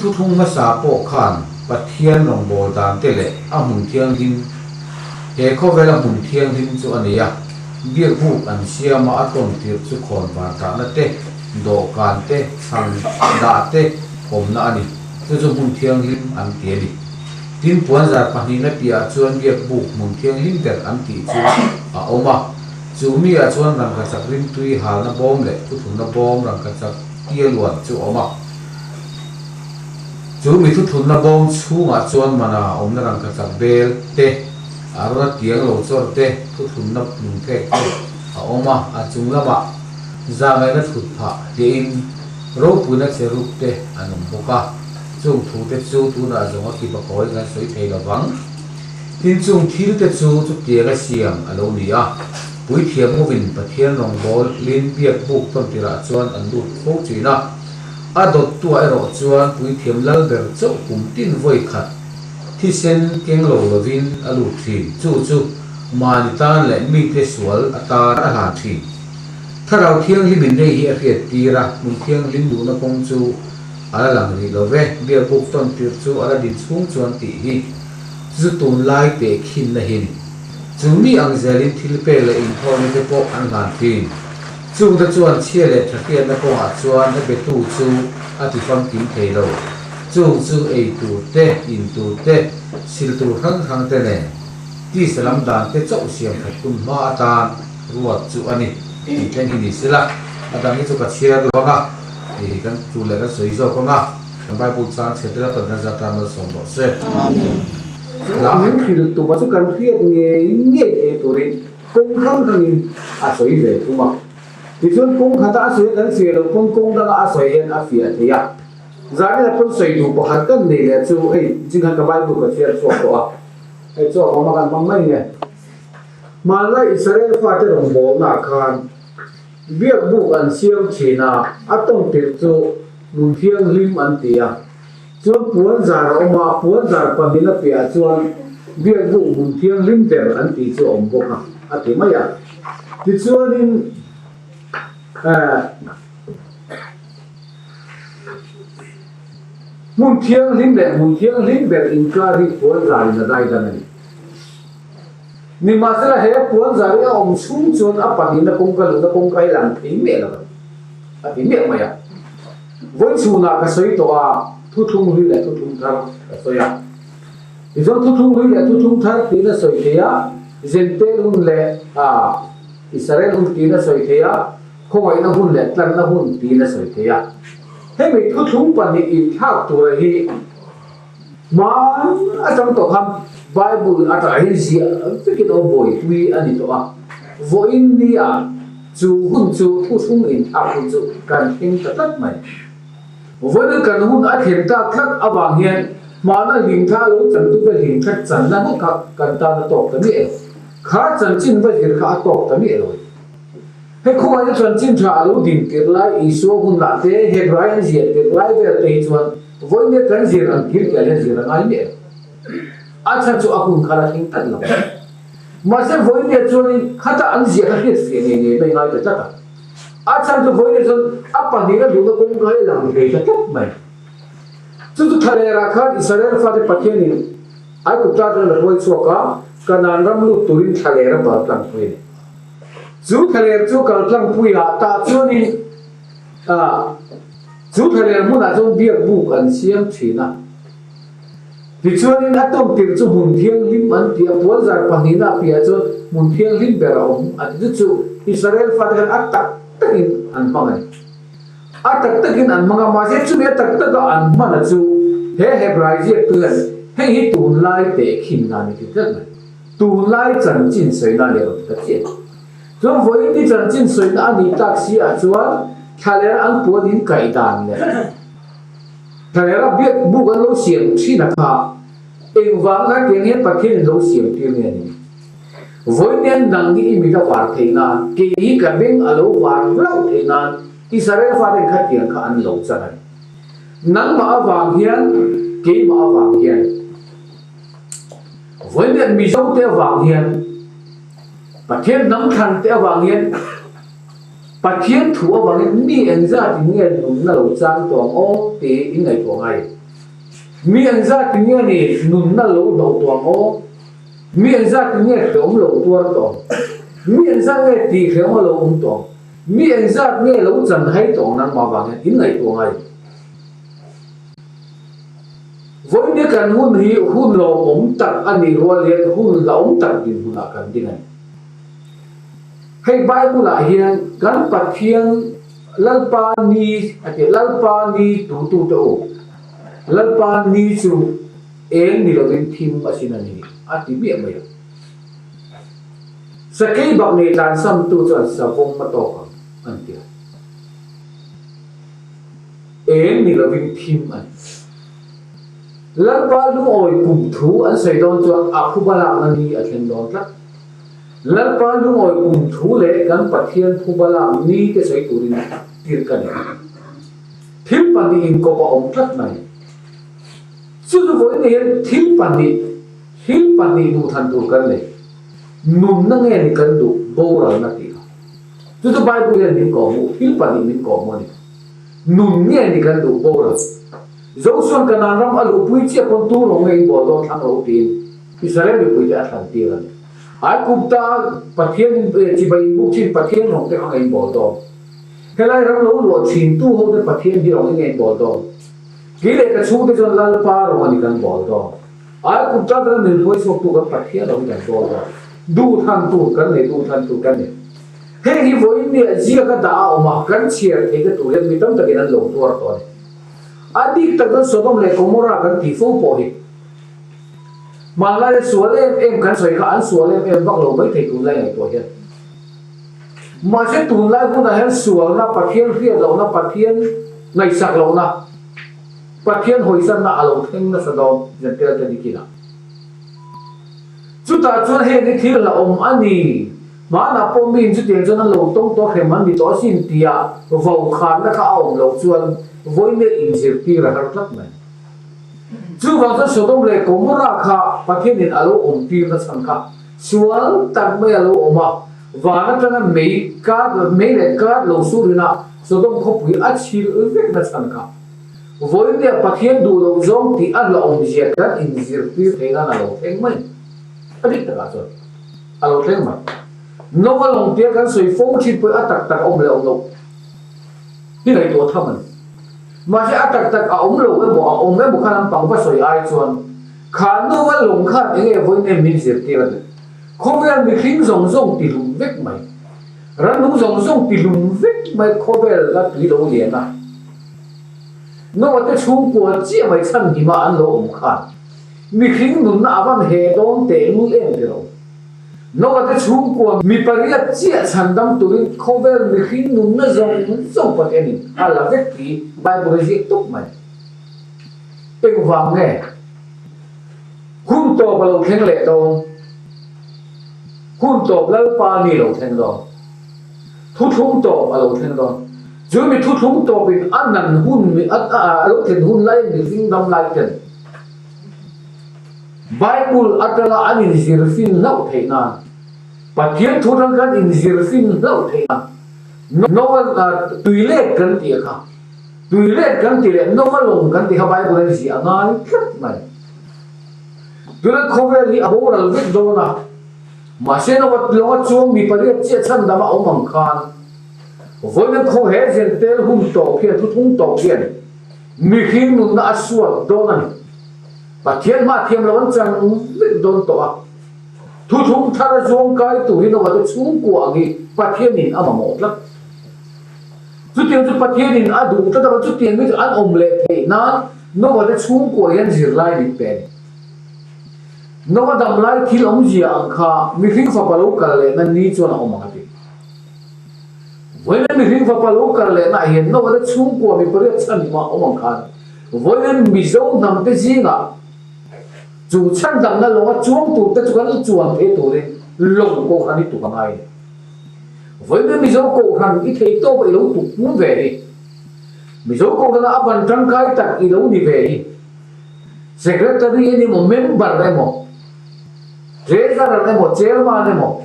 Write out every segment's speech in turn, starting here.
thuthlung hmasa pawh khan Pathian rawngbâwl dante leh a hmun thianghlim, he khawvela hmun thianghlim chu a nei a, biakbuk an siama a tawn tirh chu khawnvar dahna te, dawhkan te, chhang dah te awmna a ni. Chu chu hmun thianghlim an ti a ni. Tin, puanzar pahnihna piahah chuan biakbuk hmun thianghlim ber an tih chu a awm a. Chu miah chuan rangkachak rimtui halna bawm leh thuthlunna bawm rangkachak tia luan chu a awm a. Chu mi thuthlunna bawm chhungah chuan mana awmna rangkachak bel te, a rawna tiang lo chawr te, thuthlunna lungphek te a awm a, a chung lamah zahngaihna thut phah hliahin ropuina cherub te an awm bawk a. Chung thu te chu tunah zawng a kip a kawiin kan sawi thei lo vang. Tin chung thil te chu chutiang a siam a lo ni a, Puithiam hovin Pathian rawngbâwl lin biak bûk tawn tirah chuan an lut fo ṭhin a. A dawttuah erawh chuan Puithiam lal ber chauh kum tin vawi khat thisen keng lo lovin a lut ṭhin. Chu chu mahni tân leh mite sual atân a hlan ṭhin. Thlarau Thianghlimin hei hi a hriat tir a, hmun thianghlim duhna kawng chu a la lang rih lo ve, biak bûk tawn tirh chu a la din chhung chuan tih hi. Chu tunlai teh khinna hi ni. Chu mi ang zelin thil pek leh inthawhna te pawh an hlan thin. Chungte chuan chhia leh thahriatna kawngah chuan a betu chu a ti famkim thei lo. Chung chu ei tur te, in tur te, sil tur hrang hrang te nen tisa lam dan te chauh siam that tum hma atan ruat chu a ni tih thleng hi ni sela, a dang hi chu ka chhiar lo ang a, hei hi kan tu leh kan sawi zawk ang a. Kan Bible chang chhe tel a kan dan zat a malsawm rawh se. Hla min hrilh tuma chu kan hriat ngei ngei thei turin kawng hrang hrangin a sawi ve thung a. Tichuan kawng khata a sawi a kan fiah loh pawn kawng danga a sawi hian a fiah thei a. Zarina pawn sawi duh pakhat kan nei leh chu hei zingah ka Bible ka chhiar chhuak tawh a, hei chu a awm a kan hmang mai nge. Hmanlai Israel fate rawngbawlnaah khan Biakbuk an siam thin a, a tawng tirh chu Hmun Thianghlim an ti a. Chuan puanzar a awm a, puanzar pahnih a piahah chuan Biakbuk Hmun Thianghlim ber an tih chu a awm bawk a, a ti mai a. Tichuanin eh Hmun Thianghlim leh Hmun Thianghlim ber inkar hi puanzarin a daidan a ni. Nimahsela he puanzar hi a awm chhung chuan a pahnihna kawngka luhna kawngka hi lang thei miah lo a ni, a ti miah mai a. Vawi chhunah ka sawi tawh a, thuthlung hlui leh thuthlung thar ka sawi a. Tichuan thuthlung hlui leh thuthlung thar tiin a sawi thei a, Zentel hun leh Israel hun tiin a sawi thei a, khawngaihna hun leh tlanna hun tiin a sawi thei a. Hemi thuthlung pahnih inthlak tura hi Hmaan atang tawh khan Bible atangah hian ziah vekin aw buaipui a ni tawh a, vawiin nia chu hun chu thuthlung inthlak hun chu kan thleng ta tlat mai. Vawiin kan hun a thlen tak tlat avang hian hmana hlimthla lo chantute hlimthat channa ngawt kha kan tan a tawk ta miah lo. Kha chanchin va zir kha a tawk ta miah lo a ni. He khuaina chanchin tha a lo din tirh lai Isua hunah te Hebrai an ziah tirh lai vel te hi chuan Vawiin kan zir ang thil piah hian zir a ngai miah lo. A chhan chu a hun kha la thleng tlat lo. Mahse vawiin chuanin khata an ziah kha hriat fiah ngei ngei mai ngai ta tlat a. A chhan chu vawiin chuan a pahnihna duhna kawng kha hi lang thei ta tlat mai. Chu chu thalerah khan Israel fate Pathianin Aigupta atangin a hruai chhuak a, Kanaan ram lut turin thlaler a pal tlangpui a ni. Chu thlaler chu kal tlangpuiah tah chuanin ah Chu thlaler hmunah chuan biak buk an siam thin a. Tichuanin a tawn tirh chu hmun thianghlim an ti a, puanzar pahnihna a piahah chuan hmun thianghlim ber a awm a ti. Chu chu Israel fate khan a tak takin an hmang a ni. A tak takin an hmang a, mahse chumi a tak taka an hmana chu he Hebrai ziaktu hian hei hi tunlai tehkhin na a ni ti tlat mai. Tunlai chanchin sawina a ni rawn ti ta chiah a ni. Chuan vawiin ni chanchin sawina a nih tak si ah chuan thlaler an puan in kaih dan leh thlaler a biak buk an lo siam thin a kha engvang kha tiang hian Pathian in lo siam tir nge ni? Vawiin hian nang hi i mit a var theih nan, kei hi ka beng a lo var hlauh theih nan Israel faten kha tiang kha an lo chan a ni. Nangmah avang hian keimah avang hian vawiin hian Mizo te avang hian Pathian hnam thlan te avang hian Pathian thu avangin mi engzat in nge nunna lo chang tawh ang aw tih in ngaihtuah ngai. Mi engzatin nge ni nunna lo hlauh tawh ang aw? Mi engzatin nge hrehawm lo tuar tawh ang? Mi engzat nge tih hrehawm a lo awm tawh ang? Mi engzat nge lo chan hai tawh ang nangmah vang hian in ngaihtuah ngai? Vawiin kan hun hi hun lawmawm tak a nih rual hian hun hlauhawm tak dinhmunah kan ding a ni. Hei Bible-ah hian kan Pathian Lalpa ni a ti, Lalpa ni tutute u, Lalpa ni chu eng ni lovin thim a sin a ni a ti miah mai a. Sakei bak nei tlansamtu chuan savawm a tawk ang an ti a. Eng ni lovin thim a ni. Lalpa lungawi kum thu an sawi dawn chuan a phuba lakna ni a thleng dawn tlat. Lalpa lungawi kum thu leh kan Pathian phuba lak ni te sawi turin tirh ka ni. Thil pahnih inkawp a awm tlat mai. Chu chu vawiin hian thil pahnih, thil pahnih duhthlan tur kan nei. Nunna nge ni kan duh boralna tih kha. Chu chu Bible hian min kawhhmuh, thil pahnih min kawhhmuh a ni. Nun nge ni kan duh boral? Josua'n Kanaan ram a luhpui chiah pawn tu rawng nge in bawl dawn thlang lo tiin Israel mipuite a thlan tir a ni. Aigupta Pathian chibai in buk thin Pathian rawng te kha nge in bawl dawn? Helai ram lo luah thin tu ho te Pathian hi rawng hi nge in bawl dawn? Kei leh ka chhungte chuan Lalpa rawng a ni kan bawl dawn. Aigupta atanga min hruai chhuak tu kan Pathian rawng hi kan bawl dawn. Duhthlan tur kan nei, duhthlan tur kan nei. Heng hi vawiin nia ziaka dah a awm a, kan chhiar theihna tur hian mi tam takin an lo tuar tawh a ni. A dik tak chuan Sodom leh Gomorrah kan tih fo pawh hi hmanlaia sual em em kan sawi kha an sual em em vak lo mai thei tunlai ngaihtuah hian. Mahse tunlai hunah hian sualna, Pathian hriat lohna, Pathian ngaihsak lohna, Pathian hawisanna a lo thleng nasa dawn Jentail te nikinah. Chutah chuan heng hi thil hlauhawm a ni. Hmanah pawh miin chutiang chuan an lo tawng tawh hrem an ni tawh asin tia vokhanna kha a awm loh chuan vawiin inzirtir a har tlat mai. Chuvang chuan Sodom leh Gomorrah kha Pathianin a lo awmtir nachhan kha sual tak mai a lo awm a, van atanga mei kar mei leh kar lo surin a Sodom khawpui a chhil vek nachhan kha vawiin Pathian duh loh zawng tih a hlauhawmzia kan inzirtir theih nan a lo thleng mai a dik takah chuan. A lo thleng mai. Nova lawng tia kan sawi fo thin pawh a tak tak a awm leh awm loh hi ngaihtuah tham a ni. Mahse a tak tak a awm lo emaw a awm emaw kha lampang va sawi ai chuan kha Nova lawng khan eng nge vawiin em min zirtir a ni. Khawvel mihring zawng zawng ti hlum vek mai. Rannung zawng zawng ti hlum vek mai khawvel la tui lo lian a. Nova te chhungkua chiah mai chhan hima an lo awm khan. Mihring nunna a van he dawn teh lul em ti lo. Noah te chhungkua mi pariat chiah chhandam turin khawvel mihring nunna zawng zawng Pathianin a la vek tih Bible a ziak tawp mai. Engvang nge hun tawp a lo thleng leh dawn? Hun tawp Lalpa ni lo thleng dawn. Thuthlung tawp a lo thleng dawn. Chu mi thuthlung tawpin a nan hun a lo thlen hun lai mihring dam lai ten Bible atanga an inzir fin hlauh theih nan, Pathian thu atang kan inzir fin hlauh theih nan, Noah tuilet kan tih kha, tuilet kan tih leh Noah lawng kan tih kha Bible a inziah a ngai tlat mai. Tuna khawvel hi a boral vek dawn a, mahse Noah lawnga chuang mi pariat chiah chhandam a awm ang khan, vawiin khaw he zentel hun tawp hian, thuthung tawp hian, Mihring nunna a suat dawn a ni. Pathian hma thiam lo an chang vek dawn tawh a. Thuthlung thar a zuang kai turin a vate chhungkua ang hi Pathianin a mamawh tlat. Chutiang chu Pathianin a duh tlat avang chutiang mi chu an awm leh theih nan Noah te chhungkua hian zirlai min pe a ni. Noah damlai thil awmzia ang kha mihring fapa lo kal lehna ni chuan a awm ang a ti. Vawiin mihring fapa lo kal lehna ah hian Noah te chhungkua mi pariat chhan hma awm ang khan vawiin Mizo hnam te zingah chu chhan dangna lawnga chuang tur te chu kan chuan thei turin lawng kohhran i tuk a ngai a ni. Vawiin Mizo kohhran i thei tawp a i lo tuk pum ve hi. Mizo kohhrana a ban tangkai tak i lo ni ve hi. Secretary emaw member emaw treasurer emaw chairman emaw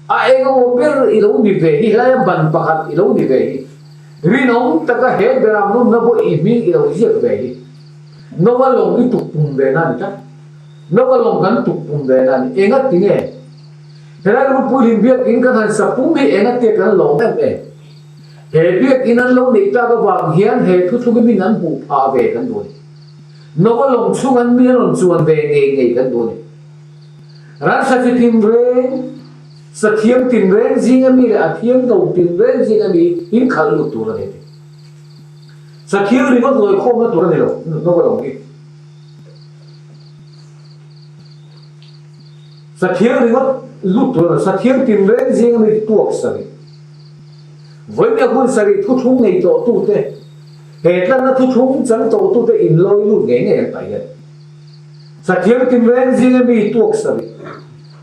A engemaw ber i lo ni ve hi, helaia ban pakhat i lo ni ve hi, rinawm taka he beram nunna pawh i hming i lo ziak ve hi. Nova lawng i tuk pum ve na a ni tlat. Nova lawng kan tuk pum ve na a ni. Enga ti nge? Helai ropui hlim biakin kan han sa pum hi enga tia kan lawm em em? He biakin an lo neih tak avang hian he thuthlung hi min an hmuh phah ve kan duh a ni. Nova lawng chhung an mi an rawn chuan ve ngei ngei kan duh a ni. Ransa chi tinreng, sathiam tinreng zinga mi leh a thiam lo tinreng zinga mi in khalh lut tur a ni a ti. Sathiam ringawt lawikhawmna tur a ni lo, Nova lawng hi. Sathiam ringawt lut tur a ni lo, sathiam tinreng zinga mi tuak sarih. Vawinia hun sarih thuthlung nei tawhtute, he tlanna thuthlung chang tawhtute inlawi lut ngei ngei an paih hian. Sathiam tinreng zinga mi tuak sarih,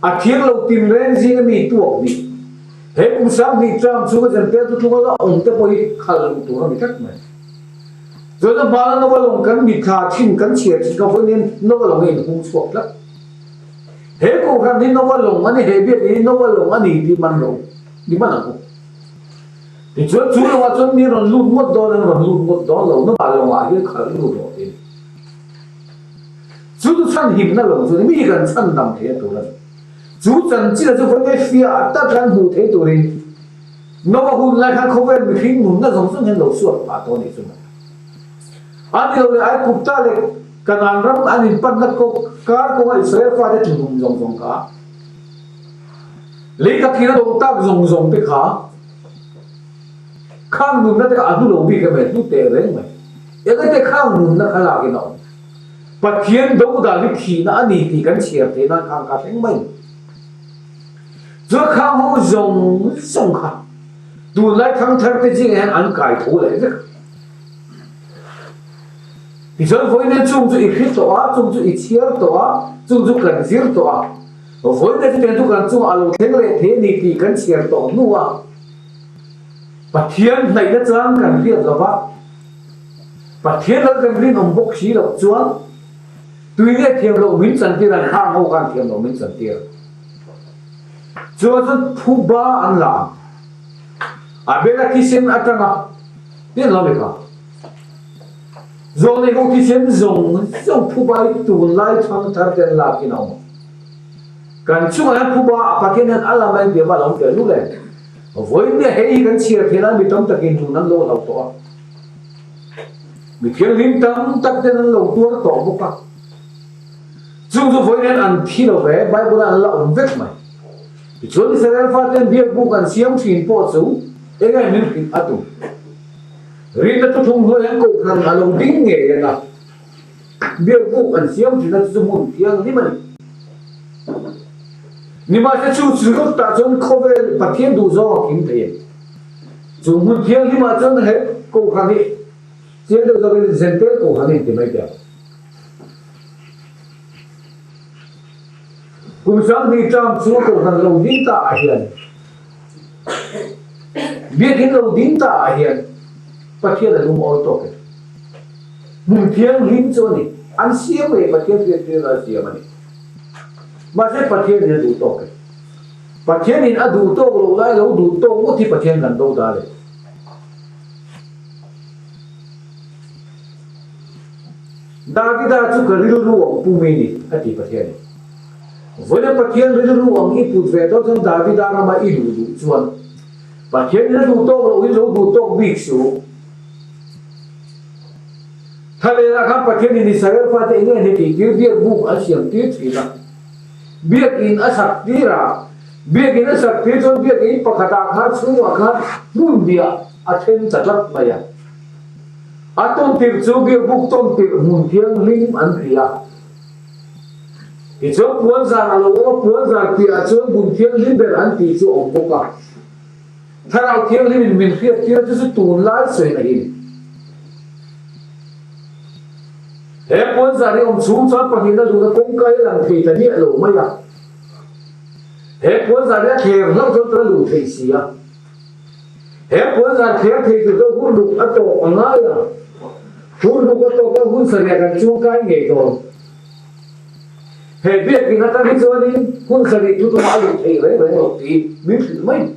a thiang lo tinreng zinga mi tuak hnih, he kum 2000 term chhunga Jentail thuthlunga la awm te pawh hi khal luh tur a ni tlat mai. Chuan a hmana Nova lawng kan mitthla thin kan chhiar thin kha vawiin Nova lawng a inhung chhuak tlat. He kohhran hi Nova lawng a ni, he biakinn hi Nova lawng a ni tih man lo ni man ang u. Tichuan chu lawngah chuan mi rawn lut ngawt dawn an rawn lut ngawt dawn lo, Nova lawngah hian khalh lut rawh tiin. Chu chu chhan himna lo chu ni, mi kan chhan dam theih a tur a ni. Chu chanchin chu vawi fiah tak khan hmuh theih turin Nova hun lai khan khawvel mihring nunna zawng zawng hian lo suat phah tawh a nih chu mai. A ni lo leh Aigupta leh Kanaan ram an inpanna kar kawnga Israel fate tlu zawng zawng kha, lei ka thil a do tak zawng zawng te kha, Khang nunna te kha a hlu lo bik em e, hlu teh reng mai. Engate khang nunna kha lakin a awm. Pathian dodal hi thihna a ni tih kan chhiar theih nan khang kha thleng mai. Chuan khang ho zawng zawng kha tunlai thangthar te zingah hian an kai tho leh vek. Tichuan vawiin chung chu i hri tawh a, chung chu i chhiar tawh a, chung chu kan zir tawh a. Vawiin chutiang chu kan chungah a lo thleng leh thei a ni tih kan chhiar tawh hnu a. Pathian hnaihna chang kan hriat lo va, Pathian lal kan rinawm bawk si loh chuan tui nge thiam loh min chantir an hang ho khan thiam loh min chantir. Chuan chuan phuba an la ang. Abela thisen atanga tin lo ni kha. Zawlnei ho thisen zawng zawng phuba hi tunlai thangthar te an lakin a awm ang. Kan chungah hian phuba a Pathian hian a la mai biam a lo tel lul em? Vawiin hei hi kan chhiar theih lai mi tam takin nun an lo hlau tawh a. Mi thianghlim tam tak ten an lo tuar tawh bawk a. Chung chu vawiin hian an thi lo ve, Bible ah an la awm vek mai. Tichuan Israel faten biakbuk an siam thin pawh chu enge min hrilh a tum? Rinna thuthlung hnuai hian kohhran a lo ding ngei ang a. Biakbuk an siam thin a chu chu hmun thianghlim a ni. Nimahse chu chu rawtah chuan khawvel Pathian duhzawng a kim thei a ni. Chu hmun thianghlimah chuan he Kohhran hi chiang deuh zawkin Zentel Kohhran a inti mai teh ang. Kum 20 term chunga Kohhran lo ding ta ah hian Biakinn lo ding ta ah hian Pathian a lungawi tawk e. Hmun thianghlim chu a ni. An siam ngei Pathian hriattirna a siam a ni. Mahse Pathianin a duh tawk e. Pathianin a duh tawk loh lai lo duh tawk ngawt hi Pathian kan do dal e. Davida chu ka rilru ang pu mi ni, a ti Pathianin. Vawiina Pathian rilru ang i put ve dawn chuan Davida rama i luh duh chuan Pathianin a duh tawk loh hi lo duh tawk bik suh. Thlalêlah khan Pathianin Israel fate eng nge tih tir biak buk an siam tir thin a. Biakinn a sak tir a, biakinn a sak tir chuan biakinn pakhatah khan chhungah khan hmun hniah a then ta tlat mai a. A tawn tirh chu biak buk tawn tirh hmun thianghlim an ti a. Tichuan puanzar a lo awm a, puanzar piahah chuan hmun thianghlim ber an tih chu a awm bawk a. Thlarau Thianghlimin min hriattir chu chu tunlai sawiin a him. He puanzar hi awm chhung chuan pahnihna luhna kawngka hi a lang thei ta miah lo mai a. He puanzar hi a thler hlauh chuan tuna luh theih si a. He puanzar thler thei tur chuan hun ruk a tawk a ngai a. Hun ruk a tawk a hun sarih ah kan chuangkai ngei dawn. He biakinn atang hi chuanin hun sarih thuthlung a luh theih reng reng loh tih min hrilh mai.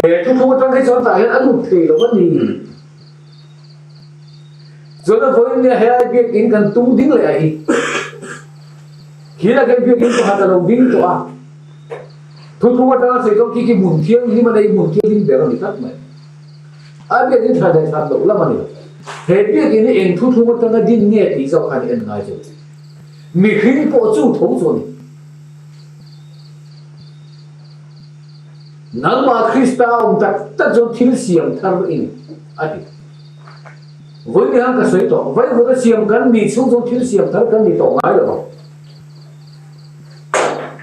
He thuthlung atang hi chuan tah hian a lut thei lo a ni. Chuan a vawiin nia helai biakin kan tung ding leh a hi. Khilai khian biakin pakhat a lo ding tawh a. Thuthlung atanga sawi chuan khi khi hmun thianghlim a nei, hmun thianghlim ber a ni tlat mai. A biakin tha leh that loh lam a ni lo. He biakin hi eng thuthlung atanga din nge tih zawk khan i en ngai chu. Mihring pawh chu tho chu a ni. Nangmah Krista a awm tak tak chuan thil siam thar i ni, a ti. Vawi ni han ka sawi tawh, vawi vawta siam kan nih chhung chuan thil siam thar kan ni tawh ngai lo vang.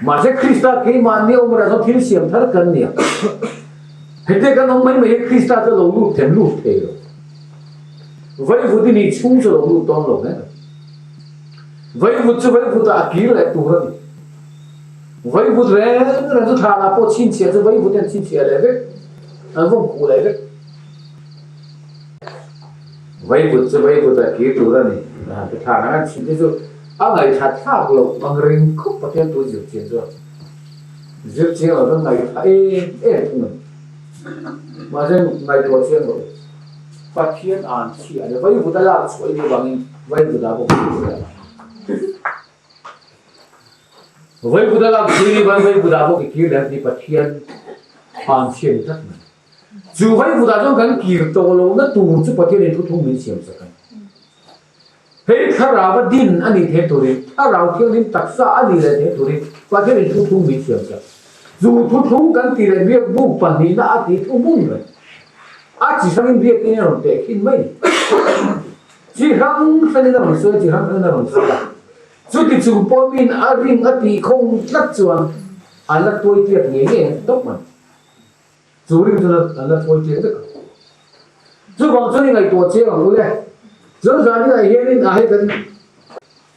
Mahse Krista keimahni awm erawh chuan thil siam thar kan ni a. Hete kan awm mai mai hi Krista chu a lo lut them lut thei lo. Vawi vut i nih chhung chu a lo lut dawn lo hle mai. Vawi vut chu vawi vutah a kir leh tur a ni. Vawi vut reng reng chu thlanah pawh chhinchhiah chu vawi vut hian chhinchhiah leh vek, an vawm khuh leh vek. Vaivut chu vaivut a kir tur a ni. Ti thlan ang an chhim te chu a ngaihthla thlak loh ang ring khawp Pathian tu zir chian chuan zir chiang lo chuan ngaihthla em em thung a ni. Mahse ngaihtuah chiang loh Pathian an chhia a ni. Vaivut a lak chhuah i nih vangin vaivut ah pawh kir tur a ni. Vaivut a lak chhuah i nih vangin vaivut ah pawh i kir leh ang tih Pathian an chhia a ni tlat mai. Chu vaivutah chuan kan kir tawh lohna tur chu Pathianin thuthlung min siam sak a ni. Hei thlarau a din a nih theih turin, thlarau thianghlim taksa a nih leh theih turin Pathianin thuthlung min siam sak. Chu thuthlung kan tih leh biakbuk pahnihna a tih thu hmun reng. A chi hrangin biakin a rawn teh khin mai ni. Chi hrang hrangin a rawn sawi a, chi hrang hrangin a rawn sawi a. Chuti chung pawh min a ring a tih khawng tlat chuan an la tuai tiat ngei ngei ang tawp mai. Chu ring chuan an la thawi tir vek ang. Chuvang chuan i ngaihtuah chiang ang u le. Chuan zan inah hianin a hei kan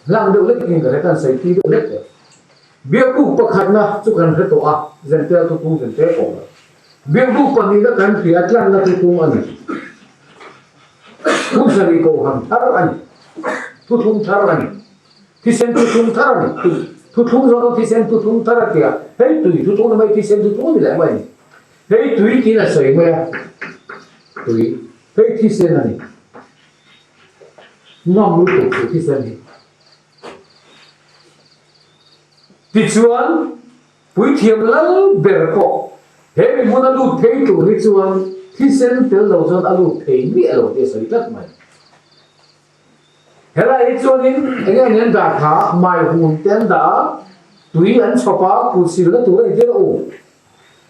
hlang deuh lek in ka hre kan sawi tui deuh lek tawh. Biakbuk pakhatna chu kan hre tawh a, Zentel thuthlung Zentel pawh la. Biakbuk pahnihna kan hria a tlanna thuthlung a ni. Hmun kohhran thar a ni. Thuthlung thar a ni. Thisen thuthlung thar a ni. Thuthlung zawng chu thisen thuthlung thar a ti a, hei tui thuthlung ni mai thisen thuthlung a ni leh mai a ni. Hei tui tiin a sawi mai a, tui hei thisen a ni. Ngam lutuk chu thisen hi. Tichuan, puithiam lal ber pawh he mi hmuna lut phei tur hi chuan thisen tel lo chuan a lut thei miah lo tih a sawi tlat mai. Helai hi chuanin eng nge an dah kha mai hun te an dah a, tui an chhawp a, kut silna tur a intir a u.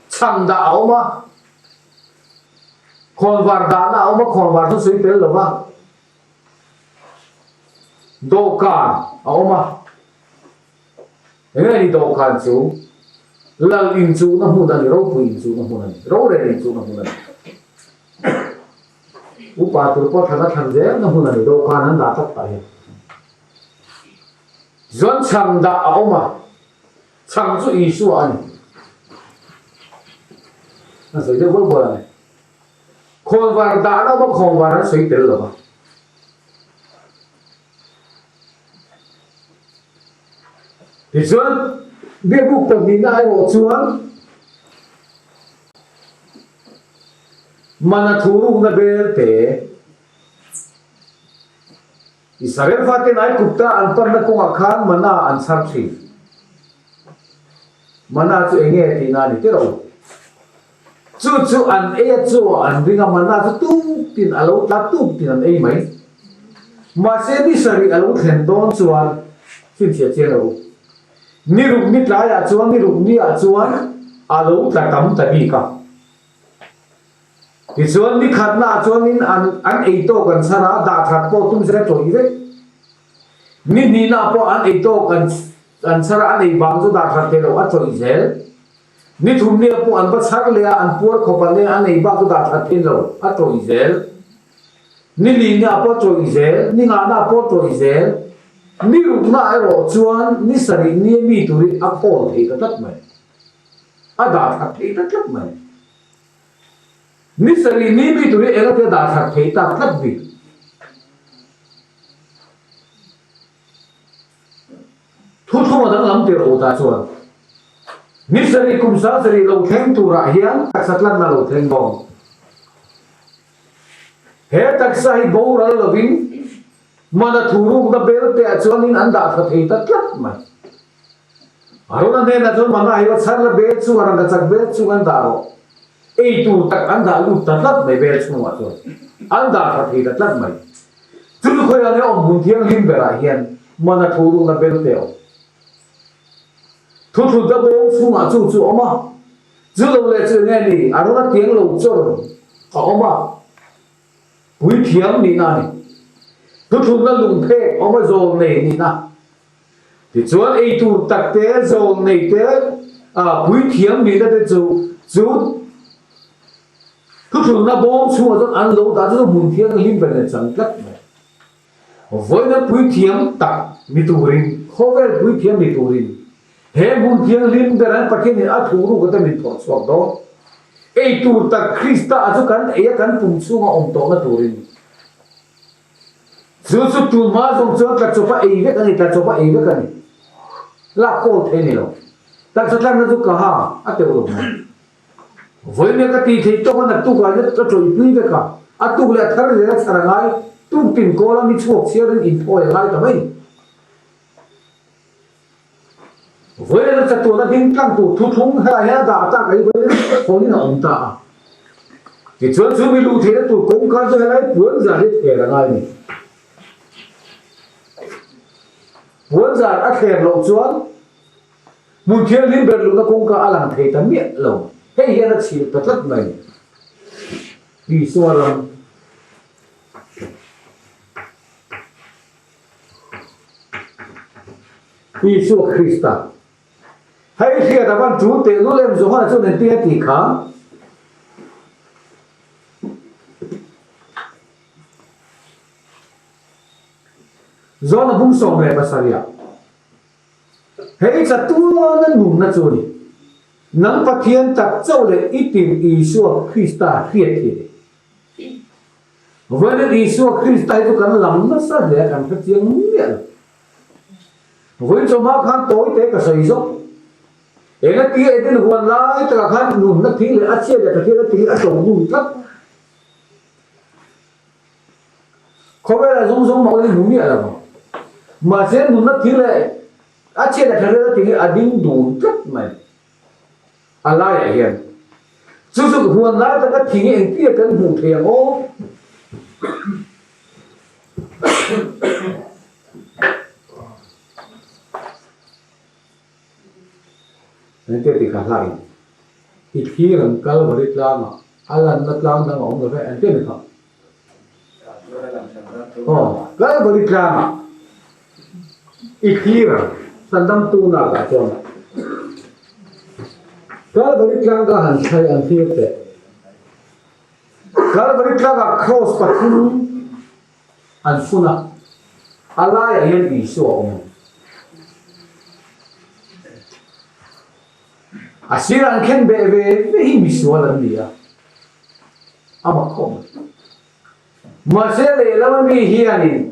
Chhang dah a awm a, khawnvar dahna a awm a, khawnvar chu sawi tel lo va, dawhkan a awm a. Eng nge ni dawhkan chu? Lal inchuhna hmun a ni, ropui inchuhna hmun a ni, rorel inchuhna hmun a ni. Upa tur pawh thlan a thlan zel na hmun a ni dawhkan an dah tak tah hian. Chuan chhang dah a awm a, chhang chu Isua a ni. An sawi deuh bual bual a ni. Khawnvar dah na awm a, khawnvar an sawi tel lo va. Tichuan, biakbuk pahnihna erawh chuan Mana thu rukna belte Israel faten Aigupta an panna kawngah khan mana an chhar thin. Mana chu eng nge tihna a ni tir a u. Chu chu an ei a chaw an ring a, mana chu tuk tin a lo tla tuk tin an ei mai. Mahse ni sarih a lo thlen dawn chuan chhinchhiah chiang lo u. Ni ruk ni tlaiah chuan ni ruk ni ah chuan a lo tla tam ta bik a. Tichuan ni khatna ah chuanin an an ei tawk an chhar a, dah that pawh tum se tawih vek. Ni hnihna ah pawh an ei tawk an an chhar a, an ei bang chu dah that thei lo a tawih zel. Ni thum ni ah pawh an va chhar leh a, an puar khawp a leng an ei bak chu dah that thei lo a tawih zel. Ni lihna ah pawh tawih zel, ni ngahna ah pawh tawih zel. Ni rukna erawh chuan ni sarih ni a mi turin a khawl thei ta tlat mai. A dah that thei ta tlat mai. Ni sarih ni mi turin eng ate a dah that thei tak tlat bik. Thuthlung a danglam tir awh tah chuan ni sarih kum sang sarih lo thleng turah hian taksa tlanna lo thleng dawn. He taksa hi boral lovin. Mana thu rukna bel te ah chuanin an dah tha thei ta tlat mai. Arona hnenah chuan mana hi va chhar la bel chungah rangkachak bel chung an dah rawh. Ei tur tak an dah lut ta tlat mai bel chhungah chuan an dah tha thei ta tlat mai. Chu chu khawiah nge awm hmun thianghlim berah hian mana thu rukna bel te a awm. Thuthlutna bawm chhungah chu chu a awm a, chu lo leh chu enge ni Arona tiang lo chawr a awm a. Puithiam nihna a ni. Thuthlunna lungphek awm a zawl nei nihna. Tichuan eitur tak te, zawl nei te, puithiam nihna te chu chu thuthlunna bawm chhungah chuan an lo dah chu chu hmun thianghlim ber nen chang tlat mai. Vawiina puithiam tak ni turin, khawvel puithiam ni turin he hmun thianghlim ber an Pathianin a thuhruk ata min phawrh chhuak dawn. Ei tur tak Krista a chu kan ei a kan pum chhunga awm tawhna turin. Chu chu tun hma zawng chuan tla chawpa ei vek a ni, tla chawpa ei vek a ni. Lak kawl thei a ni lo. Taksa tlanna chu ka ha a teuh lo mai. Vawiin ka tih theih tawk a naktuk ah hian ka tawihpui vek a, a tuk leh a thar zel a chhar a ngai, tuk tin kawl a mi chhuak chhiarin inthawi a ngai ta mai. Vawiin a chatuan a ding tlang tur thuthlung helai hian a dah tak a hi vawiin phone in a awm ta a. Tichuan chu mi luh theihna tur kawngka chu helai puan zar hi thler a ngai a ni. Puan zar a thler loh chuan Hmun thianghlim ber luhna kawngka a lang thei ta miah lo. Hei hian a chhilh ta tlat mai. Isua ram. Isua Krista. Hei hriat a van tul teh lul em Johana chuan engtin a tih kha? Johana bung 17 ah. Hei chatuana nunna chu a ni. Nang Pathian tak chauh leh i tir Isua Krista hriat hi a ni. Vawiin Isua Krista hi chu kan lam nasa hle a, kan hre chiang miah lo. Vawiin chawhma khan tawi te ka sawi zawk. Enga tia Eden huan lai takah khan nunna thing leh a chhiat leh Pathian a thing a to ngun tlat. Khawvelah zawng zawng mah hi hmu miah lo ang. Mahse nunna thil leh a chhiat a tha rel a tih hi a ding dun tlat mai. A laiah hian chu chu huan lai taka thing hi engtia kan hmuh thei ang aw? Engtia tih kha hlak in i thlir ang Kalvari tlangah a lanna tlang dang a awm lo ve engtia ni kha? Aw, Kalvari tlangah i thlir ang Sandamtu nakah chuan Kalvari tlang ka han thlai an thlir teh. Kalvari tlangah kraws pathum An fun a, a laiah hian Isua a awm ang. A sir an khen beh ve ve hi misual an ni a, a mak khawp mai. Mahse lehlam ami hianin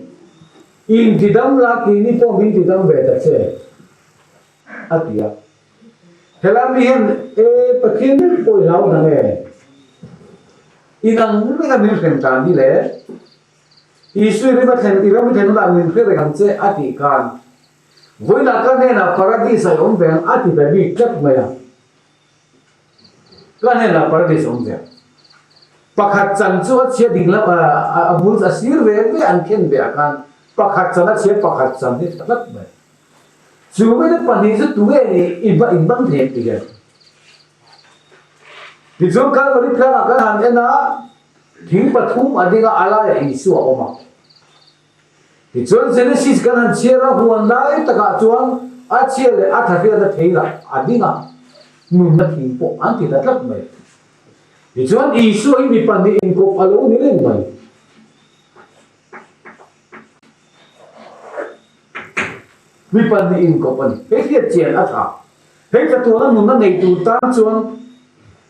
intidam la keini pawh min tidam ve ta che a ti a. Helai mi hian e Pathian ber pawh i hlau dang e? Inang reng a min hrem tan hi le? Isua i rim a thlen, i ram i thlen hunah min hre reng ang che a tih khan vawiinah ka hnenah Paradis ah i awm ve ang a ti ta bik tlat mai a. Ka hnenah Paradis a awm ve ang. Pakhat chan chu a chhia ding lam a bul a sir ve ve an khen ve ah khan pakhat chan a chhia pakhat chan hi tha tlat mai. Chu mite pahnih chu tunge nih i va inbang thei ang ti hian. Tichuan Kalvari tlangah kan han en a, thing pathum a ding a, a laiah Isua a awm a. Tichuan Genesis kan han chhiar a, huan lai takah chuan a chhia leh a thahriatna theilah a ding a, nunna thing pawh an ti ta tlat mai. Tichuan Isua hi mi pahnih inkawp a lo ni reng mai. Mi pahnih inkawp a ni. Hei hriat chian a tha. Hei chatuana nunna nei tur tan chuan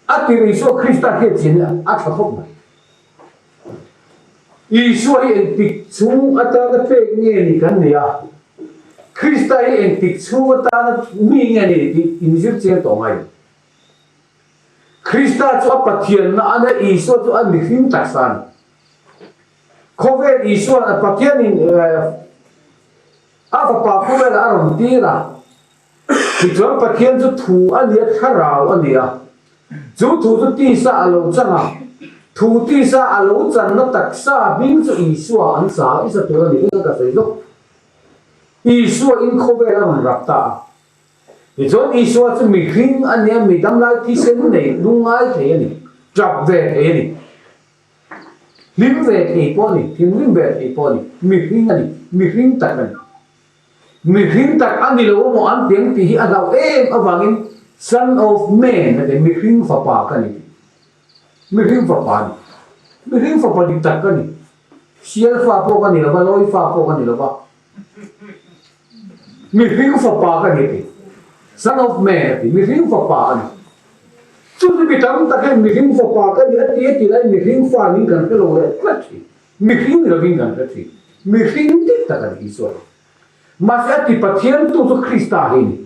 a tir Isua Krista hriat chian hi a tha khawp mai. Isua hi engtik chhung atana pek nge ni kan ni a, Krista hi engtik chhung atana mi nge ni tih inzir chiang tawh ngai. Krista chu a Pathianna a nia, Isua chu a mihring taksa a ni. Khawvel Isua'n a Pathianin a Fapa khawvelah a rawn tir a, tichuan Pathian chu thu a ni a, thlarau a ni a. Chu thu chu tisa a lo chang a, thu tisa a lo channa taksa hming chu Isua an sa a, i sa tur a ni tih ka sawi zawk. Isua in khawvel a rawn rap ta a. Tichuan Isua chu mihring a nia, mi damlai thisen nei lungngai thei a ni, tap ve thei a ni, hlim ve thei pawh a ni, thinrim ve thei pawh a ni, mihring a ni, mihring tak a ni. Mihring tak a ni lo amaw an piang tih hi a hlauh em avangin Son of Man a ti, mihring fapa ka ni tih. Mihring fapa a ni. Mihring fapa dik tak ka ni. Sial fa pawh ka ni lo va, lawi fa pawh ka ni lo va. Mihring fapa ka ni a ti. Son of Man a ti. Mihring fapa a ni. Chu chu mi tam tak hian mihring fapa ka ni a ti a ti laiin mihring fa niin kan hre lo leh tlat thin. Mihring ni lovin kan hre thin. Mihring dik tak a ni Isua hi. Mahse a ti Pathian tu chu Krista hi a ni.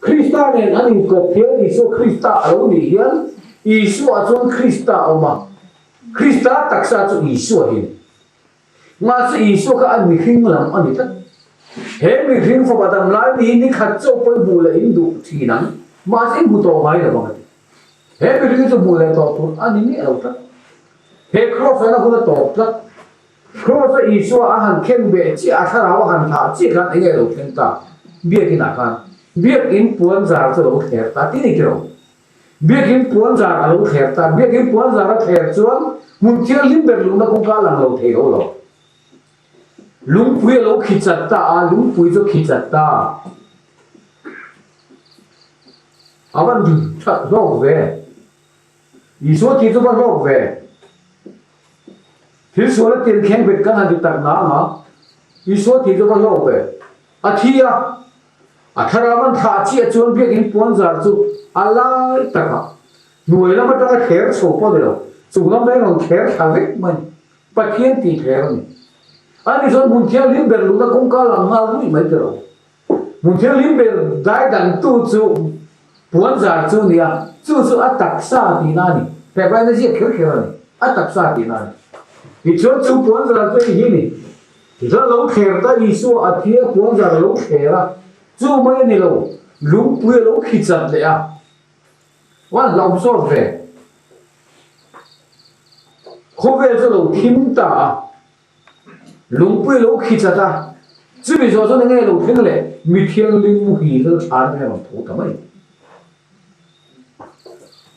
Krista nen an inkawp hian Isua Krista a lo nih hian Isua chuan Krista a awm a. Krista taksa chu Isua hi a ni. Mahse Isua kha a mihring lam a ni tlat. He mihring fapa dam lai ni hi ni khat chauh pawh i hmuh leh in duh thin ang, mahse i hmu tawh ngai lo ang a ti. He mihring hi chu hmuh leh tawh tur a ni miah lo tlat. He Kraws a na hun a tawp tlat. Kraws a Isua a han khen beh chiah, a thlarau a han thah chiah khan enge lo thleng ta? Biakinah khan Biakin puan zar chu a lo thler ta ti ni tiraw? Biakin puan zar a lo thler ta. Biakin puan zar a thler chuan hmun thianghlim ber lungna kawngka a lang lo thei ho lo. Lungpui a lo khi chat ta a, lungpui chu khi chat ta. A van that hlawk ve. Isua tih chu va hlawk ve. Thil sual a tir thleng bet kan han ti tak nang a, Isua tih chu va hlawk ve. A thi a, a thlarau an thlah chiah chuan biakinn puanzar chu a lai takah hnuai lam atanga thler chho pawh a ni lo, chung lam reng rawn thler thla vek mai a ni. Pathian tih thler a ni. Ani chuan hmun thianghlim ber luhna kawngka lang nghal ruih mai tiraw. Hmun thianghlim ber dai dangtu chu puanzar chu a ni a, chu chu a taksa tihna a ni. Hebrai-na ziak kher kher a ni, a taksa tihna a ni. Tichuan chu puanzar chu hei hi a ni, Tichuan lo thler ta Isua a thi a, puanzar a lo thler a, chu mai a ni lo, lungpui a lo khi chat leh a, Uan hlauhawm sawt ve. Khawvel chu a lo thim ta a. Lungpui lo khi chat a, chumi zawh chuan enge lo thleng leh mi thianghlim muhil thlan a rawn tho ta mai.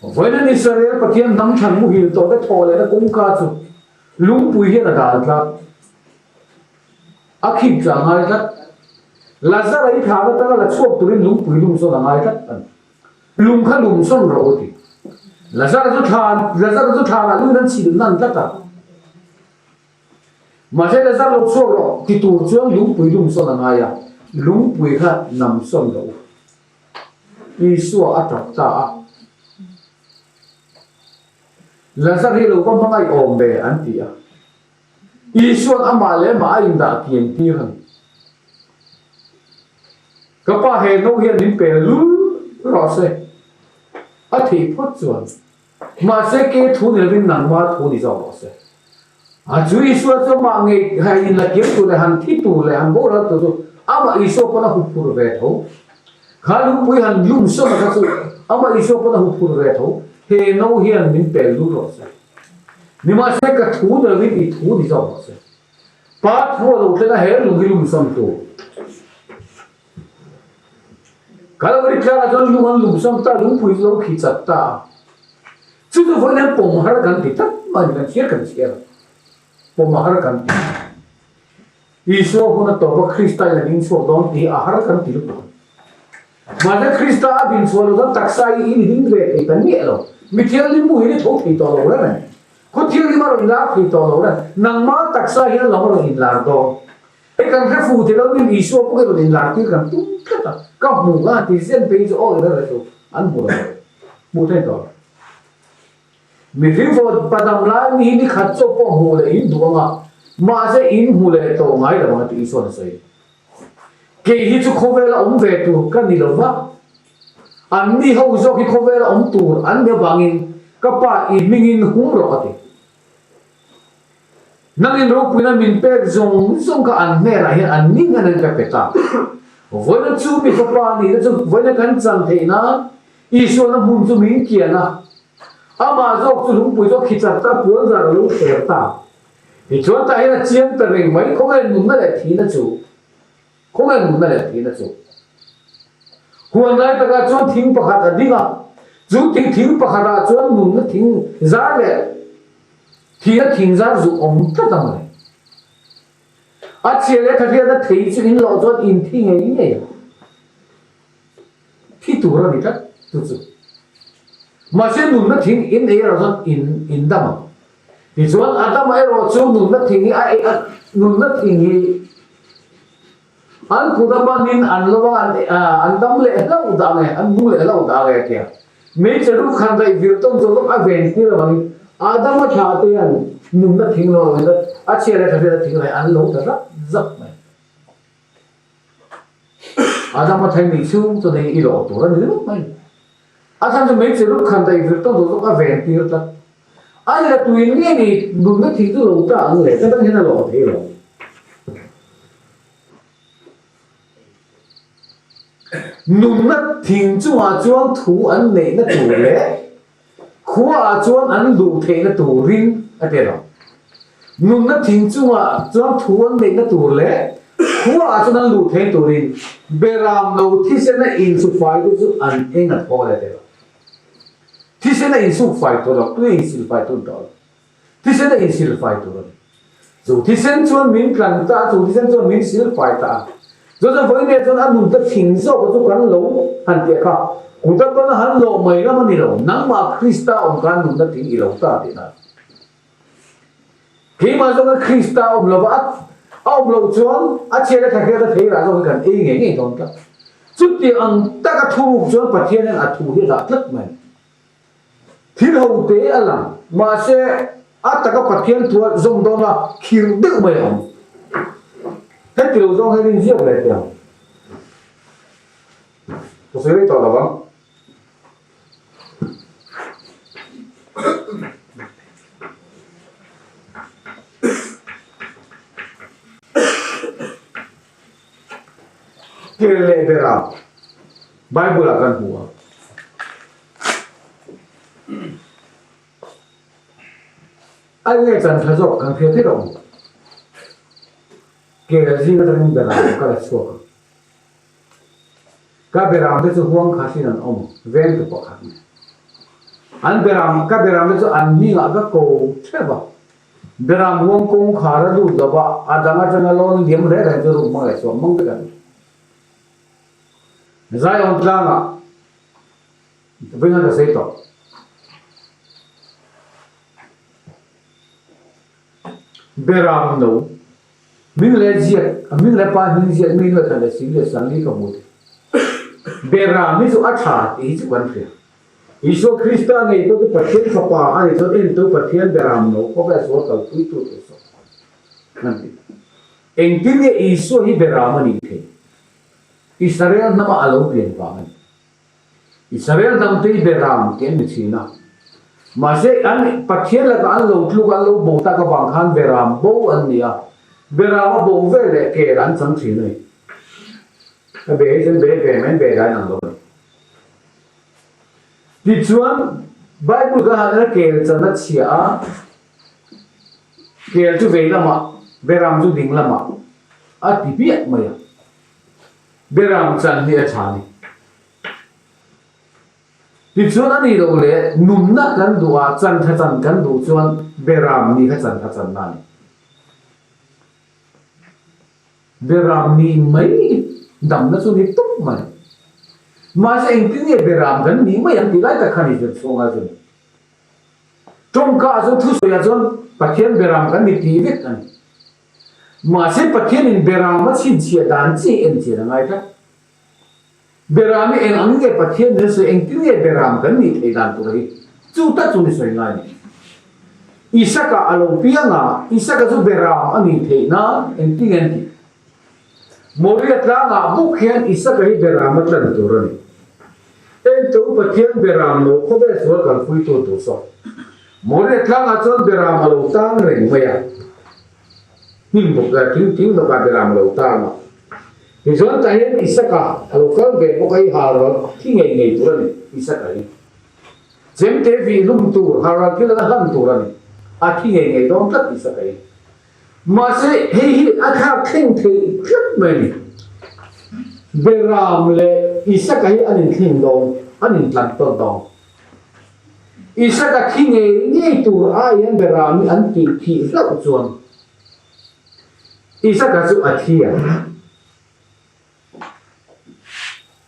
Vawiin Israel Pathian hnam thlan muhil tawh te thawh lehna kawngka chu lungpui hian a dal tlat. A khik tla ngai tlat. Lazara i thlan atanga la chhuak turin lungpui lum sawn a ngai tlat a ni. Lung kha lum sawn rawh u ti. Lazara chu thlan, Lazara chu thlanah luin an chhilh hnan tlat a. Mahse Lazar lo chhuak rawh ti tur chuan lungpui lum sawn a ngai a, lungpui kha nam sawn rawh u. Isua a tap ta a. Lazar hi lo va hmangaih awm ve an ti a. Isua'n amah leh amah a indah kian tir a ni. Ka pa he no hian min pe lul rawh se, a theih phawt chuan. Mahse ke thu ni lovin nangma thu ni zawk rawh se. A chu Isua chu amah ngei han inla kiam tur leh han thi tur leh han boral tur chu amah Isua pawn a huphur ve tho. Kha lungpui han lum sawn a kha chu amah Isua pawn a huphur ve tho. He no hian min pel lul rawh se. Nimahse ka thu ni lovin i thu ni zawk rawh se. Pa thu a lo thleng a he lung hi lum sawn tur. Kalvari tlangah chuan lung an lum sawn ta, lungpui chu lo khi chat ta a. Chu chu vawiin hian pawm har kan ti tlat mai a ni, kan chhiar kan chhiar a, pawm har kan ti. Isua hun a tawp a, Krista in a ding chhuak dawn tih hi a har kan ti lutuk a ni. Mahse Krista a din chhuah loh chuan taksa hi in ding ve thei ta miah lo. Mi thianghlim mu hian i tho thei tawh lo reng a ni. Khaw thianghlim a rawn inlar thei tawh lo reng. Nangmah taksa hian lam a rawn inlar dawn. Hei kan hre fu thei lo min Isua pawh hi rawn inlar tir kan tum tlat a, ka hmu a ti zen phei chu aw i rel chu an hmu lo hmuh theih tawh lo. Mihring fawh padam lai mi hi ni khat chauh pawh hmuh leh in duh anga mahse in hmu leh tawh ngai lo ang a ti Isua'n a sawi. Kei hi chu khawvela awm ve tur ka ni lo va, an ni ho zawk hi khawvela awm tur an ni avangin ka pa i hmingin hum rawh a ti. Nangin ropuina min pek zawng zawng kha an hnenah hian an ni hian an ka pe ta. Vawiina chu mi fapa nihna chu vawiina kan chan theih nan Isuana hmun chu min kian a, amah zawk chu lungpui chu a khi chat ta, puan zar a lo thler ta. Tichuan tah hian a chiang ta reng mai, khawnge nunna leh thihna chu? Khawnge nunna leh thihna chu? Huan lai takah chuan thing pakhat a ding a, chu thing pakhatah chuan nunna thing zar leh thihna thing zar zu awm tlat ang le. A chhia leh thahriatna thei chu in loh chuan in thi ngei ngei ang. Thi tur a ni tlat chu chu. Mahse nunna thing in ei erawh chuan in in dam ang. Tichuan Adama erawh chu nunna thing hi a ei a, nunna thing hi an kut a banin an lo a, an dam leh hlauh dah nge, an nung leh hlauh dah nge a ti a. Hmeichhe ru khan daih vir tawn zawk zawk a ven tir avangin Adama thla te hian nunna thing lo lovin a chhia leh tha thing leh an lo ta zap zap mai. Adama thei nih chhung chuan hei i lawh tur a ni ringawt mai. A chhan chu hmeichhe ru khan daih vir tawn zawk zawk a ven tir tlat. A ni la tuin nge ni nunna thing chu lo ta ang le, ka dang hian a lawh thei lo. Nunna thing chungah chuan thu an neihna tur leh khuaah chuan an luh theihna turin a ti lo. Nunna thing chungah chuan thu an neihna tur leh khuaah chuan an luh theih turin beram lo thisena insufai te chu an eng a thawl a ti lo. Thisena insukfai tur lo, tui insilfai tur tawh lo. Thisen a insilfai tur a ni. Chu thisen chuan min tlan ta a, chu thisen chuan min silfai ta a. Chu chuan vawiin chuan a nunta thing zawk chu kan lo han tih kha, kut atana han lawh mai lam a ni lo, nangmah Krista awm khan nunna thing i lo ta tihna a ni. Keimah zawka Krista awm lova a awm loh chuan a chhiat a thahriat a thei rah zawk hi kan ei ngei ngei dawn tlat. Chutiang ang taka thuruk chuan Pathian hian a thu hi a dah tlat mai. Thil ho te a lang, mahse a taka Pathian thua zawm dawn a khir deuh mai ang. Heti lo zawng hian inziak leh teh ang. Ka sawi rei tawh lo vang. Kel leh berah Bible ah kan hmu a. A nge chan tha zawk kan hria thei lo. Kel zing atangin beram ka la chhuak a. Ka beram te chu huang khatin an awm veng tu pakhat nen. An beram ka beram te chu an hmingah ka ko theuh a. Beram huang kawngkhar a lut lo va, a dang atanga lawn liam reng reng chu ruk hmang leh suam hmang vek a ni. Zion tlangah vawiin ka sawi tawh. Beram no hming leh ziak, a hming leh pa hming ziak mi nuaih khat leh sing leh sangli ka hmu thei. Beram hi chu a tha tih hi chu kan hria. Isua Krista ngei pawh chu Pathian Fapa a nih chuan entu Pathian beram no khawvel sual kalpui tu tur saw an ti. Engtin nge Isua hi beram a nih theih? Israel hnama a lo pian vang a ni. Israel hnamte hi beram tih an ni thin a. Mahse an Pathian lakah an lo tluk a, an lo bo tak avang khan beram bo an ni a. Beram a bo vel leh kel an chang thin a ni. A be hi chuan be ve mai an be dan ang lo a ni. Tichuan, Bible kan han en a kel chan a chhia a, kel chu vei lamah, beram chu ding lamah a ti piah mai a. Beram chan hi a tha a ni. Tichuan a nih loh leh nunna kan duh a, chan tha chan kan duh chuan beram nih kha chan tha channa a ni. Beram nih mai damna chu ni tawp mai. Mahse engtin nge beram kan nih mai ang tih lai tak khan i zir chhuak ngai chu ni. Tawngka ah chuan thusawi ah chuan Pathian beram kan ni tih vek a ni. Mahse Pathianin beram a chhinchhiah dan chi en chian a ngai tlat. Beram hi eng ang nge Pathian nen sawi engtin nge beram kan nih theih dan tur hi chu tak chu ni sawi ngai ni. Isaka a lo piang a, Isaka chu beram a nih theih nan engtin nge an tih? Moria tlangah bawk hian Isaka hi beram a tlan tur a ni. Ento Pathian beram lo khawvel sual kalpuitu tur saw. Moria tlangah chuan beram a lo tang reng mai a. Hnim bawk a, thing thing bawk a beram lo tang a. Tichuan tah hian Isaka a lo kal ve bawk a, i halral thi ngei ngei tur a ni, Isaka hi. Chemte vih hlum tur, halral thil anga hlan tur a ni. A thi ngei ngei dawn tlat Isaka hi. Mahse hei hi a thlak thleng thei tlat mai a ni. Beram leh Isaka hi an inthleng dawn, an intlan tawn dawn. Isaka thi ngei ngei tur aiin Beram hi an tih thih hlauh chuan Isaka chu a thi ang.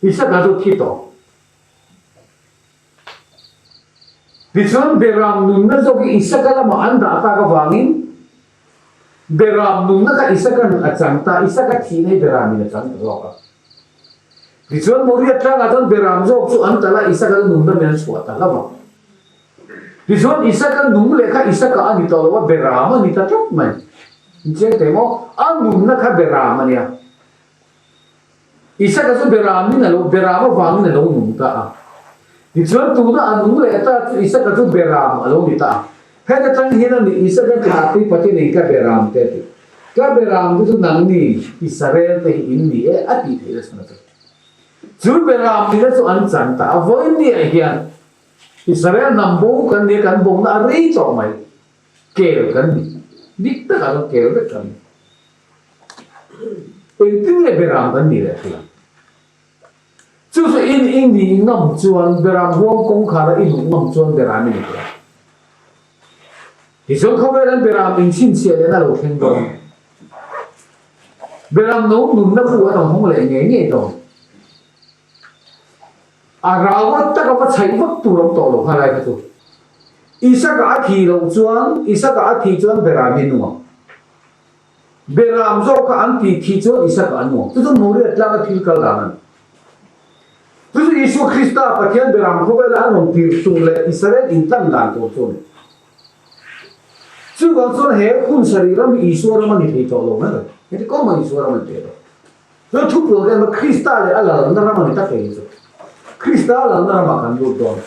Isaka chu thi tawh. Tichuan Beram nunna zawk hi Isaka lamah an dah tak avangin Beram nunna kha Isaka nun a chang ta, Isaka thihna hi Beramin a chang ta zawk a. Tichuan Moriah tlangah chuan Beram zawk chu an talh a, Isaka chu nung damin an chhuah ta hlauh a. Tichuan Isaka nung leh kha Isaka a ni tawh lo a, Beram a ni ta tlat mai. Inchiang teh maw? A nunna kha Beram a nia. Isaka chu Beramin a lo, Beram avangin a lo nung ta a. Tichuan tuna a nung leh ta chu Isaka chu Beram a lo ni ta a. Heta tang hian a ni Isaka thlah tui Pathianin ka Beram te a ti. Ka Beram te chu nangni Israel te hi in ni e a tih theih na chhan a chu. Chu Beram nihna chu an chan ta a, vawiin hian Israel hnam bo kan ni a, kan bona a rei tawh mai. Kel kan ni. Dik takah chuan kel vek kan ni. Engtin nge Beram kan nih leh thei ang? Chu chu in i nih ngam chuan Beram huang kawngkhara i luh ngam chuan Beram i ni thei ang. Tichuan khawvel an Beram inchhinchhiah lehna lo thleng dawn. Beram no nunna bu an awm hawng leh ngei ngei dawn. A rau a taka va chhaih vak tur awm tawh lo kha lai kha chu. Isaka a thih loh chuan Isaka a thih chuan Beram hi a nung ang. Beram zawk kha an tih thih chuan Isaka an nuam. Chu chu Moriah tlanga thil kal dan a ni. Chu chu Isua Krista Pathian Beram khawvela a rawn tir tur leh Israel intlan dan tur chu a ni. Chuvang chuan he hun sarih ram hi Isua ram a ni thei tawh lo mai lo. Heti kawng mah Isua ram a ni thei lo. Chuan thupuan em a Krista leh a lalna ram a ni tak thei hi chu. Krista a lalna ramah kan lut dawn.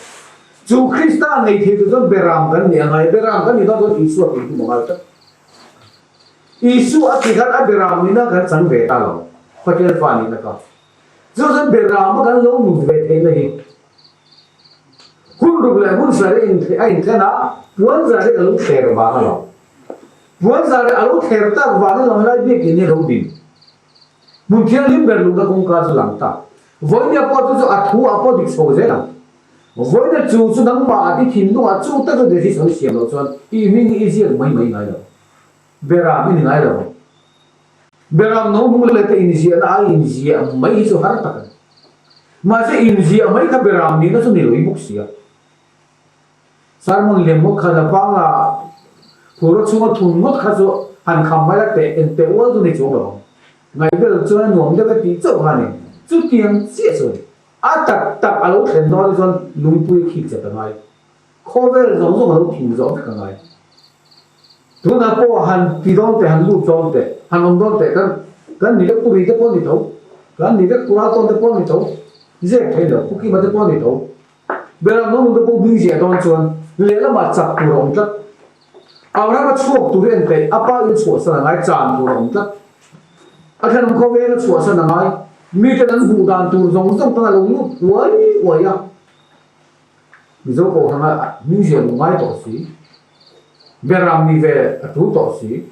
Chu Krista nei thei tur chuan Beram kan nih a ngai. Beram kan nih dawn chuan Isua tih tum a ngai tlat. Isua a ti khan a Beram nihna kan chang ve ta lo, Pathian fa nihna kha. Chu chuan Beram a kan lo nun ve theihna hi hun ruk leh hun sarih a inthlen a, puan zarih a lo thler vang a lo. Puan zarih a lo thler tak vangin lo helai biakin hi a lo din. Hmun thianghlim ber luhna kawngka chu lang ta. Vawinia pawh chu chu a thu a pawh dik chho zel ang. Vawinia chu chu nangmah a ti thinlungah chu tak chu decision i siam loh chuan i hming hi i ziak mai mai ngai lo. Beram i ni ngai lo. Beram no hmung leh te inziahna a inziah mai hi chu har tak a ni. Mahse inziah mai kha beram nihna chu ni lo i bawk si a. Sermon liam ngawt kha Napanga phura chhunga thun ngawt kha chu han kham mai la teh en teh ual chu ni chuang lo ang. Ngaihbel chuan a nuam deuh e tih chauh kha a ni. Chutiang chiah chu a ni. A tak tak a lo thlen dawn hi chuan lungpui a khik chat a ngai. Khawvel zawng zawng a lo thing zawh vek a ngai. Tunah pawh han ti dawn teh, han lut dawn teh, han awm dawn teh kan kan ni vek puri te pawh a ni tho, kan ni vek pura tawn te pawh a ni tho, zep thei lo, Pukima te pawh a ni tho. Beram no nute pawh hming ziah dawn chuan lehlamah chak tur a awm tlat. Abrahama chhuak tur hi en peih, a pa in chhuahsan a ngai, chan tur a awm tlat. A thenawm khawveng a chhuahsan a ngai, miten an hmuh dan tur zawng zawng tan a lo lut uai uai a. Mizo kohhranga hming ziah luh ngai tawh si, Beram ni ve a tul tawh si.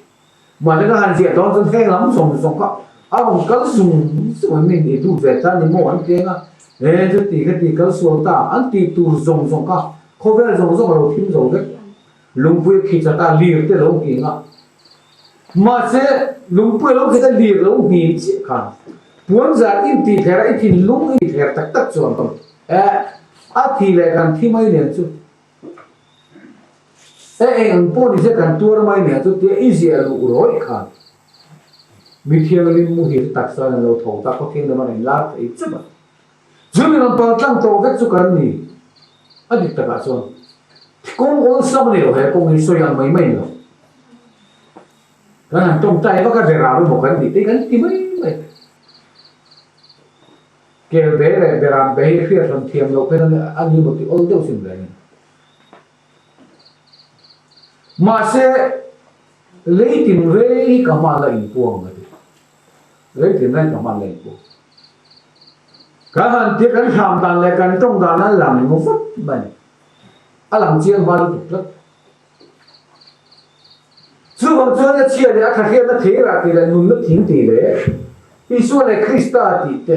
Mahni ka han ziah dawn chuan heng lam zawng zawng kha a rawn kal zung zung a, min i lut ve ta ni maw an ti ang a, he chuti kha ti kal sual ta an tih tur zawng zawng kha khawvel zawng zawng a lo thim zo vek. Lungpui a khi chat a, lir te a lo nghing a, mahse lungpui a lo khi chat a lir lo nghing chiah khan puanzar in tih thler a, i thinlung i thler tak tak chuan eh a thi leh kan thi mai nen chu. E eng ang pawh ni se kan tuar mai nia chu tia i ziah luh rawih khan mi thianghlim muhil taksa in an lo tho ta khaw thianghlim an inlar thei chauh a. Chu mi rawn pal tlang tawh vek chu kan ni. A dik takah chuan kawng awlsam a ni lo he kawng hi sawi ang mai mai a ni lo. Kan han tawngtai vak a berah emaw kan nih te hi kan ti mai mai. Kel be leh beram be hi hriat hran thiam loh phei chuan a ni maw tih awl deuh sin ve a ni. Mahse, Lei tinreng hi ka hman la inpuang a ti. Lei tinreng ka hman la inpuang. Kan han tia kan hram dan leh kan tawng dan a lang vat mai. A lang chiang hma lutuk tlat. Chuvang chuan a chhia leh a thahriatna theirah tih leh nunna thing tih leh Isua leh Krista tih te,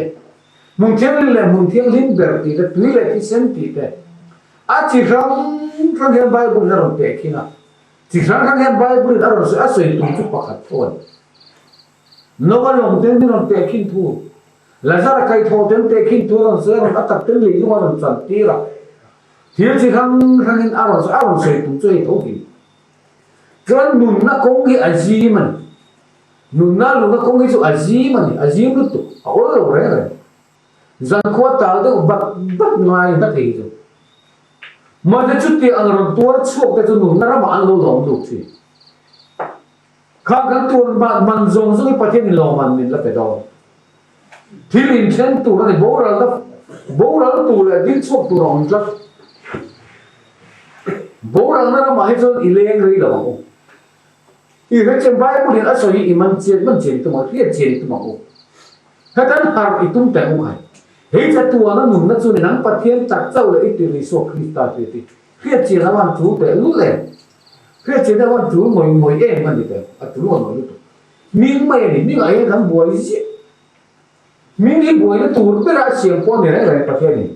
hmun thianghlim leh hmun thianghlim ber tih te, tui leh thisen tih te, a chi hrang hrang hian Bible-in a rawn tehkhin a. Chi hrang hrang hian Bible-in a rawn sawi, a sawi tum chu pakhat tho a ni. Noah lawng ten min rawn tehkhin thu, Lazara kaihthawh ten tehkhin thu a rawn sawi, a rawn a tak ten leilung a rawn chantir a. Thil chi hrang hrangin a rawn sawi, a rawn sawi tum chu hei tho hi. Chuan nunna kawng hi a zim a ni. Nunna luhna kawng hi chu a zim a ni, a zim lutuk, a awl lo reng reng. Zankhua tal deuh bat bat ngai hna thei chu. Mahse chuti ang rawn tuar chhuak te chu nunna ramah an lo lawm lut thin. Kha kan tuar man zawng zawng hi Pathian in lawmman min la pe dawn. Thil inthen tur a ni, boralna boral tur leh dil chhuak tur a awm tlat. Boralna ramah hi chuan i leng rei lo ang u. I hrechian Bible in a sawi hi i man chian man chian i tum ang, hriat chian i tum ang u. Hetan harh i tum teh u khai. Hei chatuana nunna chu ni nang Pathian tak chauh leh i tirh Isua Krista chu i ti. Hriat chian a van tul teh lul em? Hriat chian a van tul ngawih ngawih em a ni teh? A tul ngawih ngawih lutuk. Hming mai a ni, hming ah hian kan buai ziah. Hming hi buaina tur berah a siam pawh a ni reng reng Pathian in.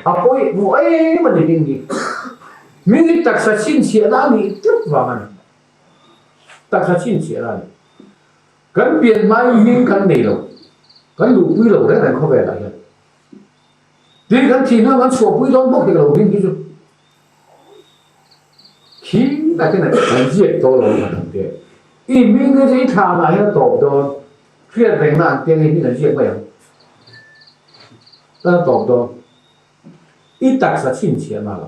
A pawi hmuh em a ni hming hi. Hming hi taksa chhinchhiahna a nih tlat vang a ni. Taksa chhinchhiahna a ni. Kan pian hmain hming kan nei lo, kan luhpui lo reng reng khawvelah hian. Tin kan thih hnuah kan chhuahpui dawn bawk hek lo hming hi chu. Khi takin an ziak tawh lo ang an ti. I hming hi chu i thlanah hian a tawp dawn. Hriat rengna an tia nge hming an ziak mai ang. Tan a tawp dawn. I taksa chhinchhiahna lo.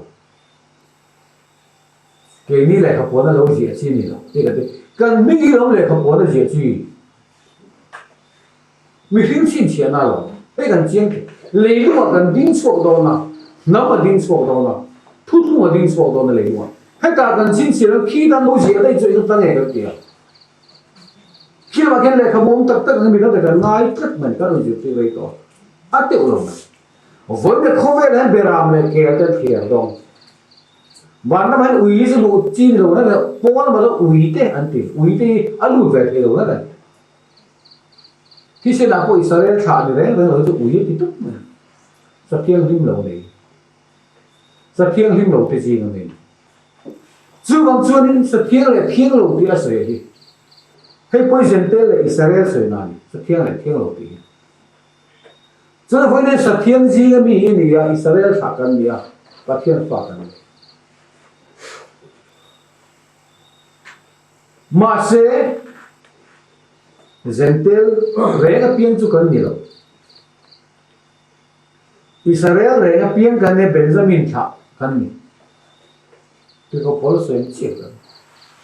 Keini lehkhapuan a lo ziah chi ni lo tih ka ti. Kan hming hi lo lehkhapuan a ziah chi. Mihring chhinchhiahna a lo. Hei kan chiang thei. Leilungah kan ding chhuak dawn a, hnam a ding chhuak dawn a, thuthlung a ding chhuak dawn a leilungah. Hetah kan chhinchhiah lo khi tan lo ziah daih chu eng ta nge kan ti a. Khi lamah khian lehkhabu awm tak tak ang mi dangte kan ngai tlat mai kan rawn zirtir rei tawh a. A teuh lo mai. Vawiin khawvel hian beram leh kel te an thliar dawn. Van lamah hian ui chu luh chi ni lo na leh pawn lamah chuan ui te an ti. Ui te hi a lut ve thei lo na leh. Thisenah pawh Israel thlah ni reng reng lo hi chu ui a ti tawp mai. Sa thianghlim lo nei. Sa thianghlim lo te zing a ni. Chuvang chuanin sa thiang leh thiang lo tih a sawi hi hei poison te leh Israel sawi na a ni, sa thiang leh thiang lo tih hi. Chuan vawiin sa thiang zing a mi hi a ni a, Israel thlah kan ni a, Pathian fa kan ni. Mahse, Zentel reng apiang chu kan ni lo. Israel reng apiang kan ni, Benjamin thlah kan ni. Tirhkoh Paula sawi ang chiah kan ni.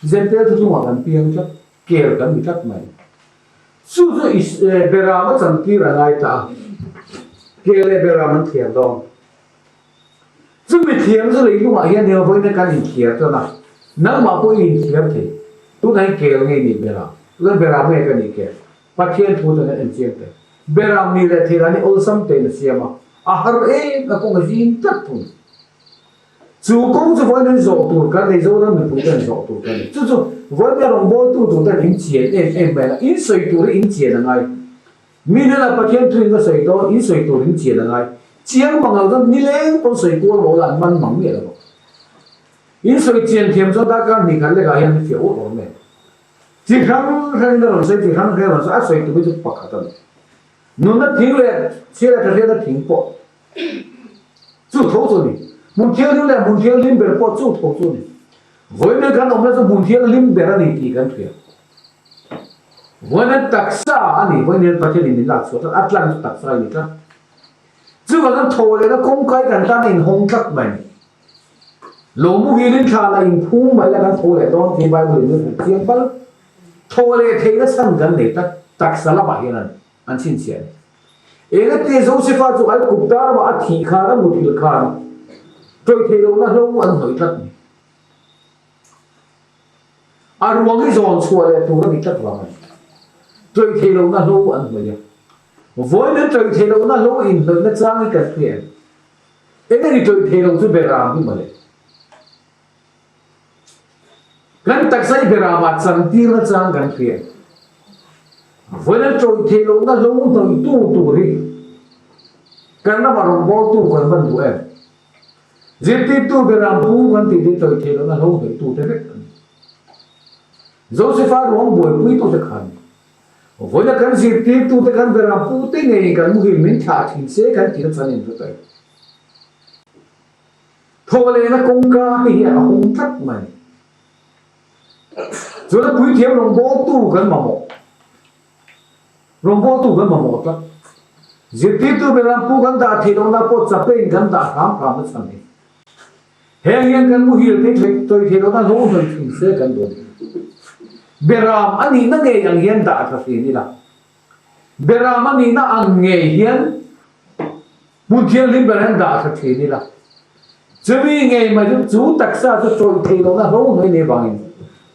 Zentel thuthlungah kan piang tlat, kel kan ni tlat mai. Chu chu Beram a chantir a ngai ta a, kel leh Beram an thliar dawn. Chumi thiam chu leilungah hian nia vawiin kan inthiar tan a, nangmah pawh i inthiar thei. Tunah hian kel nge nih Beram? Tunah Beram nge ka nih kel? Pathian thu tan hian enchiang teh. Beram nih leh thei lah ni awlsam tein a siam a, a har em a kawng a zim tlat thung. Chu kawng chu vawiin an zawh tur kan nei, Zoram mipui ten zawh tur kan nei. Chu chu vawiin a rawngbawltu tur ten in chian em em mai a, in sawi tur hi in chian a ngai. Mi hnenah Pathian thu in va sawi dawn, in sawi tur in chian a ngai. Chiang mang lo chuan nileng pawn sawi kual maw la an man mang miah lo bawk. In sawi chian thiam chuan darkar hnih khat lekah hian fiah uar awm em. Chi hrang hrangin a rawn sawi, chi hrang hrang a rawn sawi, a sawi tum hi chu pakhat a ni. Nunna thing leh chhia leh tha hriatna thing pawh chu tho chu a ni. Hmun thianghlim leh hmun thianghlim ber pawh chu tho chu a ni. Vawiin kan awmna chu hmun thianghlim ber a ni tih kan hria. Vawiin taksa a ni, vawiin Pathianin min lak chhuah tlat, a tlang chu taksa a ni tlat. Chuvang chuan thaw lehna kawngkai kan tan a inhawng tlat mai. Lo muhilin thla la inphum mai la kan thaw leh dawn tih Bible in min hrilh chiang pal. Thaw leh theihna chhan kan nei tlat, taksa lamah hian an chhinchhiah a ni. Engati Josefa chu Aigupta ramah a thih khan a muthilh khan tawih theih lohna hlo an hnawih tlat ni. A ruang hi zawn chhuah leh tur a ni tlat vang a ni. Tlawih theih lohna hlo an hnawih a. Vawiin an tlawih theih lohna hlo inhnawihna chang hi kan hria em? Eng nge ni tlawih theih loh chu beram hi mawle. Kan taksa hi beramah chantirna chang kan hria em? Vawiin an tlawih theih lohna hlo hnawihtu tur hi kan ramah rawngbawltu kan van duh em? Zirtirtu beram pu kan tih te tlawih theih lohna hlo hnawihtu te vek an ni. Josefa ruang buaipuitu te khan vawiina kan zirtirtu te kan beram pu te ngeiin kan muhil min thlah thin se kan tihna chan in hre ta e. Thawhlehna kawngka te hi a hawng tlat mai. Chuan a puithiam rawngbawltu kan mamawh. Rawngbawltu kan mamawh tlat. Zirtirtu beram pu kan dah theih lohna pawh chapein kan dah hram hram na chhan hi. Heng hian kan muhil te thlek tawi theih lohna hlo hnawih thin se kan dawn hi. Beram a nihna ngei ang hian dah tha thin ila. Beram a nihna ang ngei hian hmun thianghlim ber hian dah tha thin ila. Chumi ngei mai chu chu taksa chu tawih theih lohna hlo hnawih nei vangin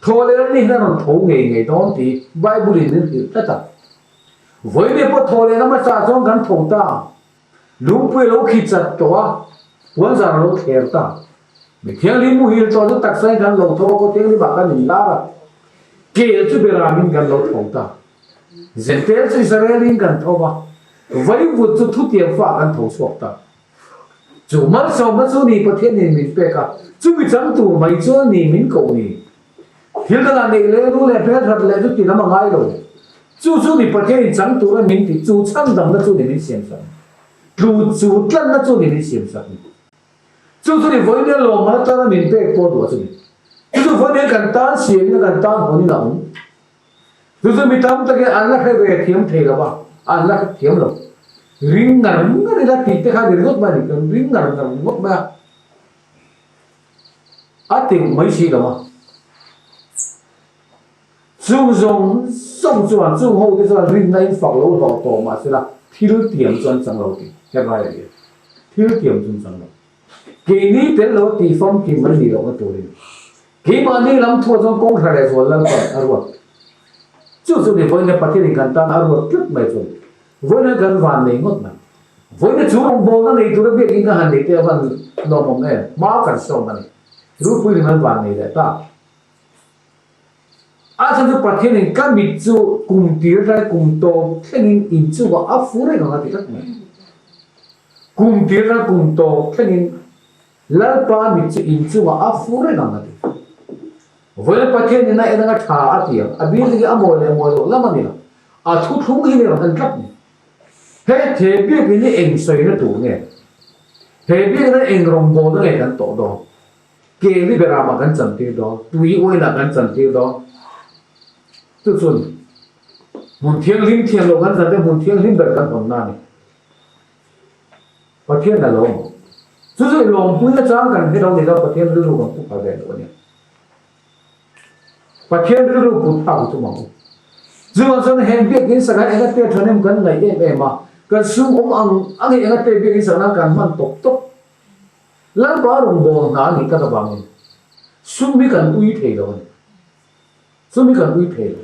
thawhlehna ni hian a rawn tho ngei ngei dawn tih Bible in min hrilh tlat a. Vawiin pawh thawhlehna hmasa chuan kan tho ta. Lungpui a lo khi chat tawh a, puanzar a lo thler ta. Mi thianghlim muhil tawh chu taksa in kan lo tho a, khaw thianghlimah kan inlar a, kel chu beramin kan lo tho ta. Zentel chu Israelin kan tho a, vaivut chu thutiang fah kan tho chhuak ta. Chu malsawmna chu ni Pathianin min pek a, chumi chang tur mai chuan ni min koh ni. Thil dangah neih leh lu leh hmelthat leh chu ti lam a ngai lo. Chu chu ni Pathianin chang tura min ti, chu chhandamna chu ni min siamsak ni. Tlu chu tlanna chu ni min siamsak ni. Chu chu ni vawiin lawmman atana min pek pawh duh a chu ni. Chu chu vawiin kan tan siamina kan tan hawnin a awm. Chu chu mi tam takin an la hre ve thiam thei lo va, an la hre thiam lo. Ring ngar ngar ila tih te kha ni ringawt mai a ni, kan ring ngar ngar ringawt mai a. A teuh mai si lo a. Chung zawng zawng chuan chung ho te chuan rinna in fak lo hlawh tawh mahsela thil tiam chu an chang lo tih Hebrai a ni a. Thil tiam chu an chang lo. Keini tel lo tih famkim an nih lohna turin keimahni lam thuah chuan kawng thla leh zual Lalpan a ruat. Chu chu ni vawiina Pathianin kan tan a ruat tlat mai chuan vawiina kan van nei ngawt mai. Vawiina chu rawngbawlna nei tura biakin ka han nei te avan lawmawm em? Hma kan sawm a ni. Rupui rim an van nei leh ta. A chhan chu Pathianin ka mit chu kum tir tlai kum tawp thlengin in chungah a fu reng ang a ti tlat mai. Kum tir tlai kum tawp thlengin Lalpa mit chu in chungah a fu reng ang a ti. Vawiin Pathianin a en anga tha a ti ang, a building hi a mawi leh mawi loh lam a ni lo, a thuthlung hi ni rawn en tlat ni. He the biakin hi eng sawina tur nge? He biakin hian eng rawngbawlna nge kan tawh dawn? Keli beramah kan chantir dawn, tui uainah kan chantir dawn. Chu chun hmun thianghlim thiam loh kan chan te hmun thianghlim ber kan hawnna a ni. Pathian a lawm. Chu chu i lawmpuina chang kan hre lo ni lo, Pathian rilru kan pu phal ve lo a nia. Pathian rilru put phak i tum ang u. Chuvang chuan heng biakin sakah enga te thahnem kan ngaih em em a, kan sum awm ang ang hi enga te biakin sakna kan hman tawp tawp. Lalpa rawngbâwl hna a nih tak avângin sum hi kan ui thei lo a ni. Sum hi kan ui thei lo.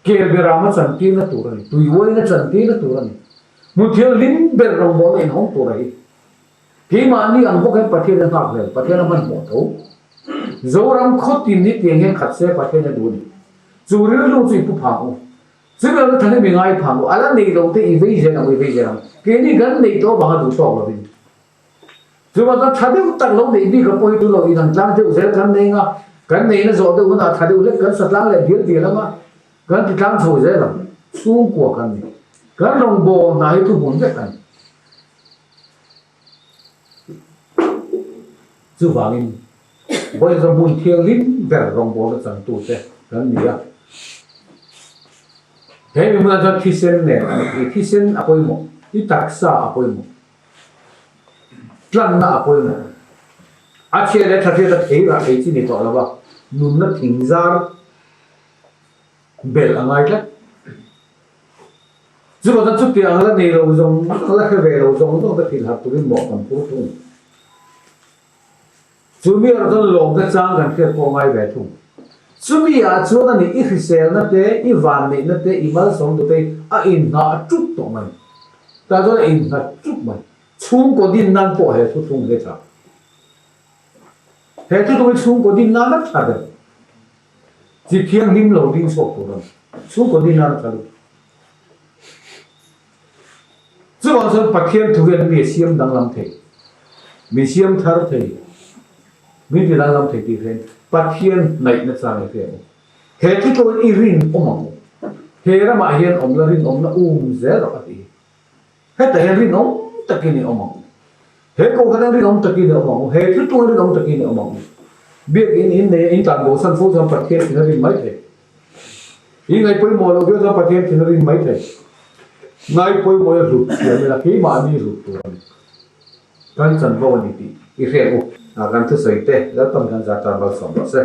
Kel berama chantîrna tûr a ni, tuiuaina chantîrna tûr a ni. Hmun thianghlim ber rawngbâwlna inhawng tûra hi keimahni ang bawk hian Pathian a nghâk hlel, Pathian a hmanhmawh tho. Zoram khaw tin hi tiang hian khat se Pathian a duh a ni. Chu rilru chu i pu phang u. Chumi lo than hi mi ngai phang u, a la nei lo te i vei zel ang u, i vei zel ang. Keini kan neih tawh avanga duh tawk lovin. Chuvang chuan tha deuh tak lo neih bik a pawh hi chu lo inang tlang deuh zel kan nei anga, kan neihna zawh deuh hunah tha deuh hlek kan sa tlang leh dial dial anga, kan ti tlang chho zel ang. Chhungkua kan ni. Kan rawngbâwl hna hi thuhmun vek a ni. Chuvangin, vawiin hmun thianghlim ber rawngbawlna changtute kan ni a. He mi hmunah chuan thisen nen a ni. I thisen a pawimawh, i taksa a pawimawh, tlanna a pawimawh. A chhia leh tha hriat a thei rah thei chi ni tawh lo va, nunna thingzar belh a ngai tlat. Chuvang chuan chutiang la nei lo zawng zawng, la hre ve lo zawng zawng te thil harh turin mawh kan phur thung. Chu mi erawh chuan lawmna chang kan hriat pawh a ngai ve thung. Chumi ah chuan a nih i hriselna te, i vanneihna te, i malsawmtu te a inngah ṭup tawh mai. Tah chuan a innghat ṭup mai. Chhungkaw din nan pawh he thuthlung hi a ṭha. He thuthlung hi chhungkaw din nan a ṭha ber. Chi thianghlim lo ding chhuak tur a ni. Chhungkaw din nan a ṭha lutuk. Chuvang chuan Pathian thu hian mi a siam danglam thei, min siam thar thei, min ti danglam thei tih hian Pathian hnaihna chang i hria u. He thuthlawhin i rinawm ang u. He ramah hian awm la rinawmna um zel rawh a ti hi. Hetah hian rinawm takin i awm ang u. He kohhran hian rinawm takin i awm ang u. He thuthlawhin rinawm takin i awm ang u. Biakinn in nei a in tlan bosan fo chuan Pathian thin a rin mai thei. I ngaih pawimawh loh viau chuan Pathian thin a rin mai thei. Ngai pawimawh a hlut thiam ila keimahni hlut tur a ni. Kan chanvo a ni tih i hriat u. Kan thusawi te Lalpan kan zah tan malsawm rawh se.